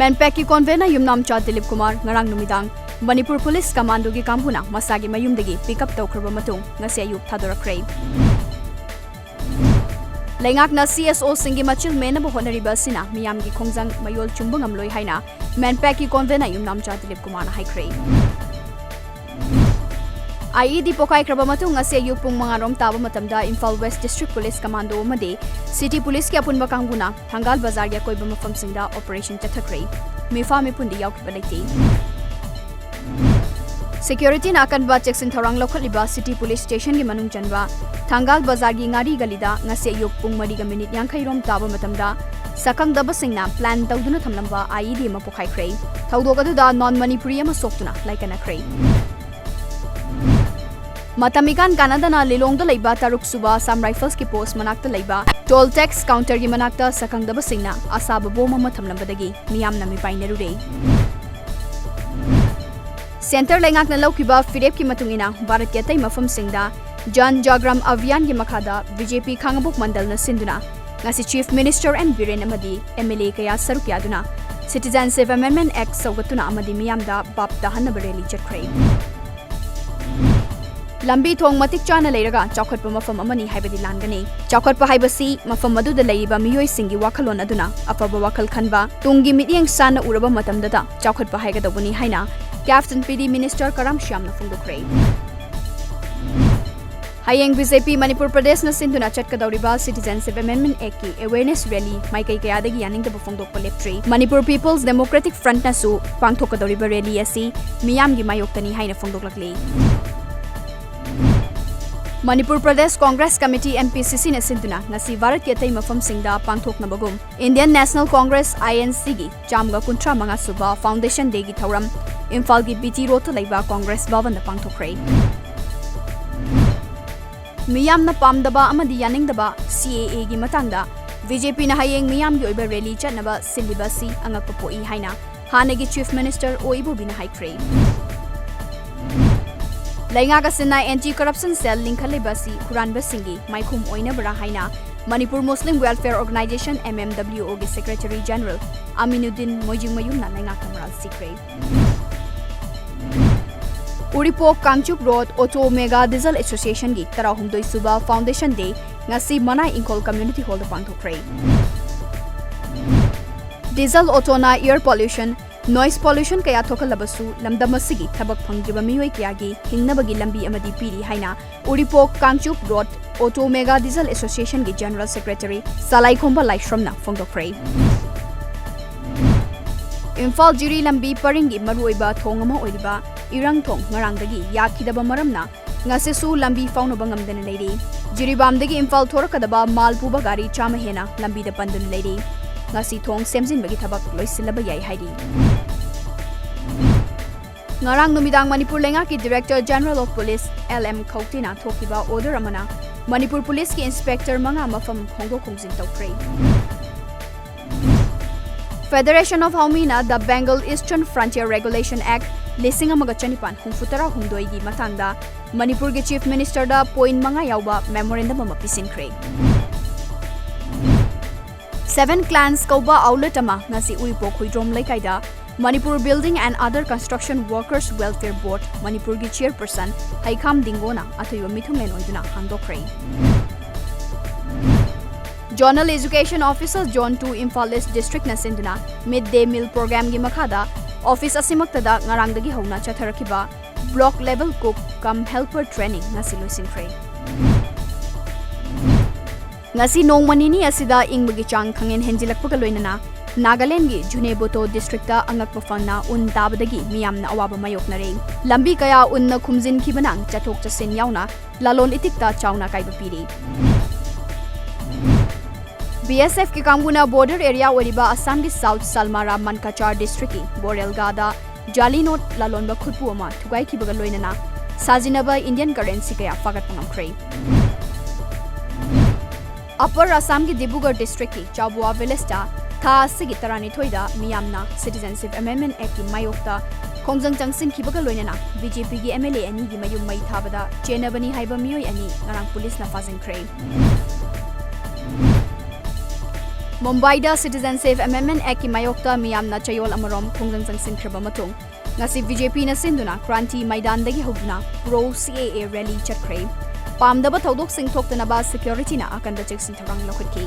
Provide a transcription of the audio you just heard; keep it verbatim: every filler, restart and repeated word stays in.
ꯃꯦꯟꯄꯦꯛꯀꯤ convener ꯌꯨꯝꯅꯥꯝꯆꯥ Dilip Kumar ꯉꯔꯥꯡ ꯅꯨꯃꯤꯗꯥꯡ Manipur police ꯀꯃꯥꯟꯗꯣꯒꯤ ꯀꯥꯡꯕꯨꯅ ꯃꯁꯥꯒꯤ ꯃꯌꯨꯝꯗꯒꯤ pick up ꯇꯧꯈ꯭ꯔꯕ ꯃꯇꯨꯡ ꯉꯁꯤ ꯑꯌꯨꯛ ꯊꯥꯗꯣꯔꯛꯈ꯭ꯔꯦ꯫ ꯂꯩꯉꯥꯛꯅ C S O ꯁꯤꯡꯒꯤ ꯃꯆꯤꯜ ꯃꯦꯟꯅꯕ ꯍꯣꯠꯅꯔꯤꯕ ꯑꯁꯤꯅ ꯃꯤꯌꯥꯝꯒꯤ ꯈꯣꯡꯖꯪ ꯃꯌꯣꯜ ꯆꯨꯝꯕ ꯉꯝꯂꯣꯏ ꯍꯥꯏꯅ ꯃꯦꯟꯄꯦꯛꯀꯤ convener ꯌꯨꯝꯅꯥꯝꯆꯥ ꯗꯤꯂꯤꯞ ꯀꯨꯃꯥꯔꯅ ꯍꯥꯏꯈ꯭ꯔꯦ꯫ I E D ꯄꯣꯈꯥꯏꯈ꯭ꯔꯕ ꯃꯇꯨꯡ ꯉꯁꯤ ꯑꯌꯨꯛ ꯄꯨꯡ ꯃꯉꯥ ꯔꯣꯝ ꯇꯥꯕ ꯃꯇꯝꯗ Imphal West District Police Commando ꯑꯃꯗꯤ City Policeꯀꯤ ꯑꯄꯨꯟꯕ ꯀꯥꯡꯕꯨꯅ ꯊꯪꯒꯥꯜ ꯕꯖꯥꯔꯒꯤ ꯑꯀꯣꯏꯕ ꯃꯐꯝꯁꯤꯡꯗ operation ꯆꯠꯊꯈ꯭ꯔꯦ꯫ ꯃꯤꯐꯥ ꯃꯤꯄꯨꯟꯗꯤ ꯌꯥꯎꯈꯤꯕ ꯂꯩꯇꯦ꯫ Securityꯅ ꯑꯀꯟꯕ ꯆꯦꯛꯁꯤꯟ ꯊꯧꯔꯥꯡ ꯂꯧꯈꯠꯂꯤꯕ City Police Stationꯒꯤ ꯃꯅꯨꯡ ꯆꯟꯕ ꯊꯪꯒꯥꯜ ꯕꯖꯥꯔꯒꯤ ꯉꯥꯔꯤ ꯒꯂꯤꯗ ꯉꯁꯤ ꯑꯌꯨꯛ ꯄꯨꯡ ꯃꯔꯤꯒ ꯃꯤꯅꯤꯠ ꯌꯥꯡꯈꯩ ꯔꯣꯝ ꯇꯥꯕ ꯃꯇꯝꯗ ꯁꯛꯈꯪꯗꯕꯁꯤꯡꯅ plan ꯇꯧꯗꯨꯅ ꯊꯝꯂꯝꯕ I E D ꯑꯃ ꯄꯣꯈꯥꯏꯈ꯭ꯔꯦ꯫ ꯊꯧꯗꯣꯛ ꯑꯗꯨꯗ non Manipuri ꯑꯃ ꯁꯣꯛꯇꯨꯅ ꯂꯥꯏꯀꯠꯅꯈ꯭ꯔꯦ꯫ ꯃꯇꯝ ꯏꯀꯥꯟ ꯀꯥꯟꯅꯗꯅ ꯂꯤꯂꯣꯡꯗ ꯂꯩꯕ ꯇꯔꯨꯛ ꯁꯨꯕ Assam Riflesꯀꯤ post ꯃꯅꯥꯛꯇ ꯂꯩꯕ toll tax counterꯒꯤ ꯃꯅꯥꯛꯇ ꯁꯛꯈꯪꯗꯕꯁꯤꯡꯅ ꯑꯁꯥꯕ bomb ꯑꯃ ꯊꯝꯂꯝꯕꯗꯒꯤ ꯃꯤꯌꯥꯝꯅ ꯃꯤꯄꯥꯏꯅꯔꯨꯔꯦ꯫ Centre ꯂꯩꯉꯥꯛꯅ ꯂꯧꯈꯤꯕ ꯐꯤꯔꯦꯞꯀꯤ ꯃꯇꯨꯡ ꯏꯟꯅ ꯚꯥꯔꯠꯀꯤ ꯑꯇꯩ ꯃꯐꯝꯁꯤꯡꯗ Jan Jagran Abhiyanꯒꯤ ꯃꯈꯥꯗ B J P ꯈꯥꯡꯉꯕꯣꯛ ꯃꯟꯗꯜꯅ ꯁꯤꯟꯗꯨꯅ ꯉꯁꯤ Chief Minister N Biren ꯑꯃꯗꯤ M L A ꯀꯌꯥ ꯁꯔꯨꯛ ꯌꯥꯗꯨꯅ Citizenship Amendment Act ꯁꯧꯒꯠꯇꯨꯅ ꯑꯃꯗꯤ ꯃꯤꯌꯥꯝꯗ ꯚꯥꯞ ꯇꯥꯍꯟꯅꯕ rally ꯆꯠꯈ꯭ꯔꯦ꯫ ꯂꯝꯕꯤ ꯊꯣꯡ ꯃꯇꯤꯛ ꯆꯥꯅ ꯂꯩꯔꯒ ꯆꯥꯎꯈꯠꯄ ꯃꯐꯝ ꯑꯃꯅꯤ ꯍꯥꯏꯕꯗꯤ ꯂꯥꯟꯒꯅꯤ꯫ ꯆꯥꯎꯈꯠꯄ ꯍꯥꯏꯕꯁꯤ ꯃꯐꯝ ꯑꯗꯨꯗ ꯂꯩꯔꯤꯕ ꯃꯤꯑꯣꯏꯁꯤꯡꯒꯤ ꯋꯥꯈꯜꯂꯣꯟ ꯑꯗꯨꯅ ꯑꯐꯕ ꯋꯥꯈꯜ ꯈꯟꯕ, ꯇꯨꯡꯒꯤ ꯃꯤꯠꯌꯦꯡ ꯁꯥꯟꯅ ꯎꯔꯕ ꯃꯇꯝꯗꯇ ꯆꯥꯎꯈꯠꯄ ꯍꯥꯏꯒꯗꯧꯕꯅꯤ ꯍꯥꯏꯅ Caps and P D Minister ꯀꯔꯥꯝ ꯁ꯭ꯌꯥꯝꯅ ꯐꯣꯡꯗꯣꯛꯈ꯭ꯔꯦ꯫ ꯍꯌꯦꯡ B J P ꯃꯅꯤꯄꯨꯔ ꯄ꯭ꯔꯗꯦꯁꯅ ꯁꯤꯟꯗꯨꯅ ꯆꯠꯀꯗꯧꯔꯤꯕ Citizenship Amendment Actꯀꯤ awareness rally ꯃꯥꯏꯀꯩ ꯀꯌꯥꯗꯒꯤ ꯌꯥꯅꯤꯡꯗꯕ ꯐꯣꯡꯗꯣꯛꯄ ꯂꯦꯞꯇ꯭ꯔꯤ꯫ ꯃꯅꯤꯄꯨꯔ People's Democratic Frontꯅꯁꯨ ꯄꯥꯡꯊꯣꯛꯀꯗꯧꯔꯤꯕ rally ꯑꯁꯤ ꯃꯤꯌꯥꯝꯒꯤ ꯃꯥꯌꯣꯛꯇꯅꯤ ꯍꯥꯏꯅ ꯐꯣꯡꯗꯣꯛꯂꯛꯂꯤ꯫ Manipur Pradesh Congress Committee, M P C Cꯅ ꯁꯤꯟꯗꯨꯅ ꯉꯁꯤ ꯚꯥꯔꯠꯀꯤ ꯑꯇꯩ ꯃꯐꯝꯁꯤꯡꯗ ꯄꯥꯡꯊꯣꯛꯅꯕꯒꯨꯝ Indian National Congress, I N Cꯒꯤ ꯆꯥꯝꯃꯒ ꯀꯨꯟꯊ꯭ꯔꯥ ꯃꯉꯥ ꯁꯨꯕ Foundation Dayꯒꯤ ꯊꯧꯔꯝ ꯏꯝꯐꯥꯜꯒꯤ B T Roadꯇ ꯂꯩꯕ Congress ꯚꯕꯟꯗ ꯄꯥꯡꯊꯣꯛꯈ꯭ꯔꯦ꯫ ꯃꯤꯌꯥꯝꯅ ꯄꯥꯝꯗꯕ ꯑꯃꯗꯤ ꯌꯥꯅꯤꯡꯗꯕ C A Aꯒꯤ ꯃꯇꯥꯡꯗ B J Pꯅ ꯍꯌꯦꯡ ꯃꯤꯌꯥꯝꯒꯤ ꯑꯣꯏꯕ rally ꯆꯠꯅꯕ ꯁꯤꯜꯂꯤꯕ ꯑꯁꯤ ꯑꯉꯛꯄ ꯄꯣꯛꯏ ꯍꯥꯏꯅ ꯍꯥꯟꯅꯒꯤ Chief Minister O Ibobiꯅ ꯍꯥꯏꯈ꯭ꯔꯦ꯫ ꯂꯩꯉꯥꯛ ꯑꯁꯤꯅ Anti Corruption Cell ꯂꯤꯡꯈꯠꯂꯤꯕ ꯑꯁꯤ ꯍꯨꯔꯥꯟꯕꯁꯤꯡꯒꯤ ꯃꯥꯏꯈꯨꯝ ꯑꯣꯏꯅꯕꯔꯥ ꯍꯥꯏꯅ Manipur Muslim welfare organisation, M M W ꯑꯣꯒꯤ ꯁꯦꯀ꯭ꯔꯦꯇꯔꯤ ꯖꯦꯅꯔꯦꯜ ꯑꯃꯤꯅꯨꯗꯤꯟ ꯃꯣꯏꯖꯤꯡꯃꯌꯨꯝꯅ ꯂꯩꯉꯥꯛꯇ ꯃꯔꯥꯜ ꯁꯤꯈ꯭ꯔꯦ꯫ Uripok Kangchup road auto mega diesel ꯑꯦꯁꯣꯁꯤꯌꯦꯁꯟꯒꯤ ꯇꯔꯥꯍꯨꯝꯗꯣꯏ ꯁꯨꯕ ꯐꯥꯎꯟꯗꯦꯁꯟ ꯗꯦ ꯉꯁꯤ ꯃꯅꯥꯏ ꯏꯪꯈꯣꯜ ꯀꯝꯃ꯭ꯌꯨꯅꯤꯇꯤ ꯍꯣꯜꯗ ꯄꯥꯡꯊꯣꯛꯈ꯭ꯔꯦ꯫ ꯗꯤꯖꯜ ꯑꯣꯇꯣꯅ ꯏꯌꯔ ꯄꯣꯂ꯭ꯌꯨꯁꯟ, ꯅꯣꯏꯁ ꯄꯣꯂ꯭ꯌꯨꯁꯟ ꯀꯌꯥ ꯊꯣꯛꯍꯜꯂꯕꯁꯨ ꯂꯝꯗꯝ ꯑꯁꯤꯒꯤ ꯊꯕꯛ ꯐꯪꯗ꯭ꯔꯤꯕ ꯃꯤꯑꯣꯏ ꯀꯌꯥꯒꯤ ꯍꯤꯡꯅꯕꯒꯤ ꯂꯝꯕꯤ ꯑꯃꯗꯤ ꯄꯤꯔꯤ ꯍꯥꯏꯅ Uripok Kangchup road auto mega diesel ꯑꯦꯁꯣꯁꯤꯌꯦꯁꯟꯒꯤ ꯖꯦꯅꯔꯦꯜ ꯁꯦꯀ꯭ꯔꯦꯇꯔꯤ ꯁꯂꯥꯏꯈꯣꯝꯕ ꯂꯥꯏꯁ꯭ꯔꯝꯅ ꯐꯣꯡꯗꯣꯛꯈ꯭ꯔꯦ꯫ ꯏꯝꯐꯥꯜ ꯖꯤꯔꯤ ꯂꯝꯕꯤ ꯄꯔꯤꯡꯒꯤ ꯃꯔꯨꯑꯣꯏꯕ ꯊꯣꯡ ꯑꯃ ꯑꯣꯏꯔꯤꯕ ꯏꯔꯪ ꯊꯣꯡ ꯉꯔꯥꯡꯗꯒꯤ ꯌꯥꯈꯤꯗꯕ ꯃꯔꯝꯅ ꯉꯁꯤꯁꯨ ꯂꯝꯕꯤ ꯐꯥꯎꯅꯕ ꯉꯝꯗꯅ ꯂꯩꯔꯤ꯫ ꯖꯤꯔꯤꯕꯥꯝꯗꯒꯤ ꯏꯝꯐꯥꯜ ꯊꯣꯔꯛꯀꯗꯕ ꯃꯥꯜ ꯄꯨꯕ ꯒꯥꯔꯤ ꯆꯥꯝꯃ ꯍꯦꯟꯅ ꯂꯝꯕꯤꯗ ꯄꯟꯗꯨꯅ ꯂꯩꯔꯤ꯫ ꯉꯁꯤ ꯊꯣꯡ ꯁꯦꯝꯖꯤꯟꯕꯒꯤ ꯊꯕꯛ ꯂꯣꯏꯁꯤꯜꯂꯕ ꯌꯥꯏ ꯍꯥꯏꯔꯤ꯫ ꯉꯔꯥꯡ ꯅꯨꯃꯤꯗꯥꯡ ꯃꯅꯤꯄꯨꯔ ꯂꯩꯉꯥꯛꯀꯤ Director General of Police, L M ꯈꯧꯇꯦꯅ ꯊꯣꯛꯈꯤꯕ order ꯑꯃꯅ ꯃꯅꯤꯄꯨꯔ ꯄꯨꯂꯤꯁꯀꯤ inspector ꯃꯉꯥ ꯃꯐꯝ ꯍꯣꯡꯗꯣꯛ ꯍꯣꯡꯖꯤꯟ ꯇꯧꯈ꯭ꯔꯦ꯫ Federation of Haomina The Bengal Eastern Frontier Regulation Act ꯂꯤꯁꯤꯡ ꯑꯃꯒ ꯆꯅꯤꯄꯥꯟ ꯍꯨꯝꯐꯨ ꯇꯔꯥ ꯍꯨꯝꯗꯣꯏꯒꯤ ꯃꯇꯥꯡꯗ ꯃꯅꯤꯄꯨꯔꯒꯤ Chief Minister ꯗ point ꯃꯉꯥ ꯌꯥꯎꯕ memorandum ꯑꯃ ꯄꯤꯁꯤꯟꯈ꯭ꯔꯦ꯫ Seven Clans ꯀꯧꯕ outlet ꯑꯃ ꯉꯁꯤ ꯎꯔꯤꯄꯣꯛ ꯍꯨꯏꯗ꯭ꯔꯣꯝ ꯂꯩꯀꯥꯏꯗ Manipur Building and Other Construction Workers Welfare Board ꯃꯅꯤꯄꯨꯔꯒꯤ chairperson ꯍꯩꯈꯥꯝ ꯗꯤꯡꯒꯣꯅ ꯑꯊꯣꯏꯕ ꯃꯤꯊꯨꯡꯂꯦꯟ ꯑꯣꯏꯗꯨꯅ ꯍꯥꯡꯗꯣꯛꯈ꯭ꯔꯦ꯫ Zonal Education Officer Zone two Imphal East District ꯅ ꯁꯤꯟꯗꯨꯅ Mid Day Meal Program ꯒꯤ ꯃꯈꯥꯗ office ꯑꯁꯤꯃꯛꯇꯗ ꯉꯔꯥꯡꯗꯒꯤ ꯍꯧꯅ ꯆꯠꯊꯔꯛꯈꯤꯕ Block Level Cook cum Helper Training ꯉꯁꯤ ꯂꯣꯏꯁꯤꯟꯈ꯭ꯔꯦ꯫ ꯉꯁꯤ ꯅꯣꯡꯃ ꯅꯤꯅꯤ ꯑꯁꯤꯗ ꯏꯪꯕꯒꯤ ꯆꯥꯡ ꯈꯪꯍꯦꯟ ꯍꯦꯟꯖꯤꯜꯂꯛꯄꯒ ꯂꯣꯏꯅꯅ ꯅꯥꯒꯥꯂꯦꯟꯒꯤ ꯖꯨꯅꯦꯕꯣꯇꯣ district ꯇ ꯑꯉꯛꯄ ꯐꯪꯅ ꯎꯟ ꯇꯥꯕꯗꯒꯤ ꯃꯤꯌꯥꯝꯅ ꯑꯋꯥꯕ ꯃꯥꯌꯣꯛꯅꯔꯦ꯫ ꯂꯝꯕꯤ ꯀꯌꯥ ꯎꯟꯅ ꯈꯨꯝꯖꯤꯟꯈꯤꯕꯅ ꯆꯠꯊꯣꯛ ꯆꯠꯁꯤꯟ ꯌꯥꯎꯅ ꯂꯂꯣꯟ ꯏꯇꯤꯛꯇ ꯆꯥꯎꯅ ꯑꯀꯥꯏꯕ ꯄꯤꯔꯤ꯫ ꯕꯤ ꯑꯦꯁ ꯑꯦꯐ ꯀꯤ ꯀꯥꯡꯕꯨꯅ border area ꯑꯣꯏꯔꯤꯕ ꯑꯁꯥꯝꯒꯤ South ꯁꯜꯃꯥꯔꯥ ꯃꯟꯀꯥꯆꯥꯔ district ꯀꯤ ꯕꯣꯔꯦꯜꯒꯥꯗ ꯖꯥꯂꯤ ꯅꯣꯠ ꯂꯂꯣꯟꯕ ꯈꯨꯠꯄꯨ ꯑꯃ ꯊꯨꯒꯥꯏꯈꯤꯕꯒ ꯂꯣꯏꯅꯅ ꯁꯥꯖꯤꯟꯅꯕ Indian currency ꯀꯌꯥ ꯐꯥꯒꯠꯄ ꯉꯝꯈ꯭ꯔꯦ꯫ Upper Assam ꯒꯤ ꯗꯤꯕ꯭ꯔꯨꯒꯔ district ꯀꯤ ꯆꯥꯎꯕꯨꯋꯥ village ꯇ ꯊꯥ ꯑꯁꯤꯒꯤ ꯇꯔꯥꯅꯤꯊꯣꯏꯗ ꯃꯤꯌꯥꯝꯅ Citizenship Amendment Act ꯀꯤ ꯃꯥꯌꯣꯛꯇ ꯈꯣꯡꯖꯪ ꯆꯪꯁꯤꯟꯈꯤꯕꯒ ꯂꯣꯏꯅꯅ ꯕꯤ ꯖꯦ ꯄꯤ ꯒꯤ ꯑꯦꯝ ꯑꯦꯜ ꯑꯦ ꯑꯅꯤꯒꯤ ꯃꯌꯨꯝ ꯃꯩ ꯊꯥꯕꯗ ꯆꯦꯟꯅꯕꯅꯤ ꯍꯥꯏꯕ ꯃꯤꯑꯣꯏ ꯑꯅꯤ ꯉꯔꯥꯡ ꯄꯨꯂꯤꯁꯅ ꯐꯥꯖꯤꯟꯈ꯭ꯔꯦ꯫ ꯃꯨꯝꯕꯥꯏꯗ Citizenship Amendment Actꯀꯤ ꯃꯥꯌꯣꯛꯇ ꯃꯤꯌꯥꯝꯅ ꯆꯌꯣꯜ ꯑꯃꯔꯣꯝ ꯈꯣꯡꯖꯪ ꯆꯪꯁꯤꯟꯈ꯭ꯔꯕ ꯃꯇꯨꯡ, ꯉꯁꯤ BJPꯅ ꯁꯤꯟꯗꯨꯅ ꯀ꯭ꯔꯥꯟꯇꯤ ꯃꯩꯗꯥꯟꯗꯒꯤ ꯍꯧꯗꯨꯅ Pro CAA rally ꯆꯠꯈ꯭ꯔꯦ꯫ ꯄꯥꯝꯗꯕ ꯊꯧꯗꯣꯛꯁꯤꯡ ꯊꯣꯛꯇꯅꯕ securityꯅ ꯑꯀꯟꯕ ꯆꯦꯛꯁꯤꯟ ꯊꯧꯔꯥꯡ ꯂꯧꯈꯠꯈꯤ꯫